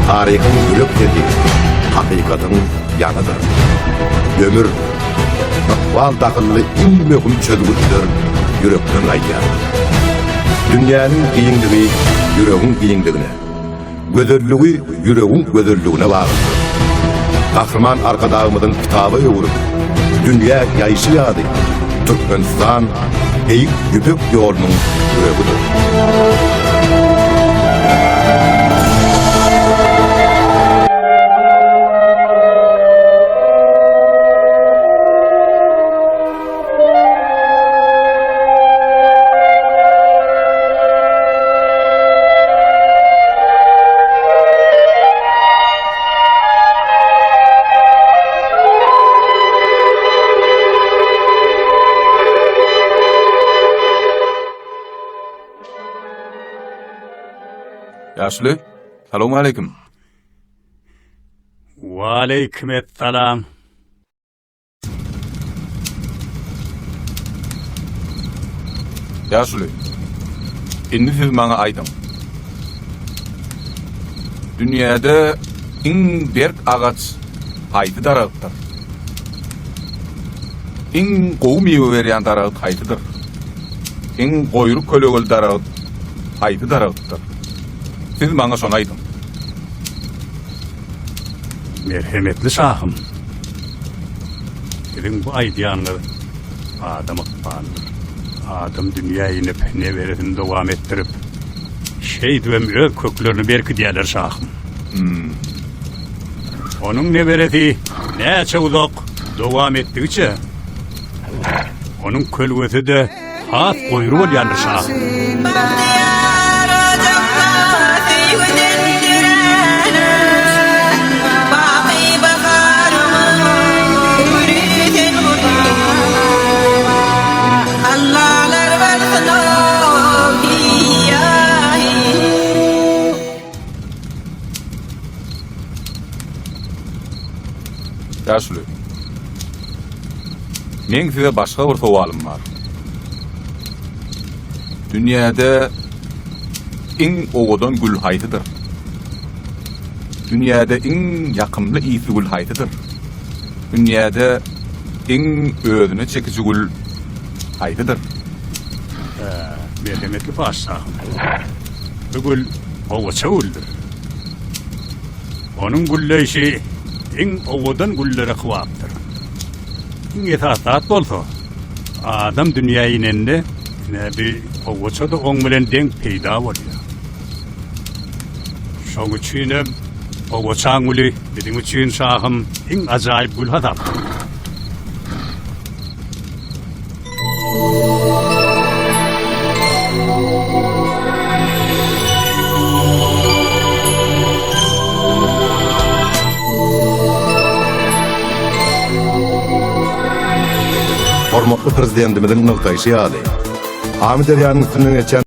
Taryhyň ýürek sesi hakykatyň ýaňydyr. Ömür, ykbal dahylly iň möhüm çözgütler ýürekden gaýdýar. Dünýäniň giňligi ýüregiň giňligine, gözelligi ýüregiň gözelligine baglydyr. Gahryman Arkadagymyzyň kitaba öwrüp, dünýä ýaýşy ýaly, Türkmenistan Beýik Ýüpek ýolunyň ýüregidir. Ýaşuly, salowmaleýkim. Waleýkim essalam. Ýaşuly, indi siz maňa aýdyň. Dünýäde iň berk agaç haýsy daragtdyr? Iň gowy miwe berýän daragt haýsydyr? Iň goýry kölegeli daragt haýsy daragtdyr? Siz maňa şony aýdyň. Merhemetli şahym! Siziň bu aýdýanyňyz adam ykbalydyr. Adam dünýä inip, neberesini dowam etdirip, şeýdibem öz köklerini berkidýärler, şahym. Onuň neberesi näçe uzak dowam etdigiçe, onuň kölgesi-de Has goýry bolýandyr şahym. Bagtyýar ojakda söýgüden dörän Baky baharymyň güli sen Hudaý. Allalar bolsun-ow hiý-ýa-hiý. Ýaşuly. Meň size başga bir sowalym bar. Dünýäde iň owadan gül haýsydyr? Dünýäde iň ýakymly ysly gül haýsydyr? Dünýäde iň özüne çekiji gül haýsydyr? Merhemetli patyşahym, bu gül gowaça güldür. Onuň gülleýşi iň owadan güllere kybapdyr. Iň esasy zat bolsa, adam dünýä inende, ine bi gowaça-da oň bilen deň peýda bolýar. Şoň üçinem gowaçaň güli biziň üçin şahym iň ajaýyp gül hasaplanýar. Hormatly Prezidentimiziň nygtaýşy ýaly, Amyderýanyň üstünden geçýän.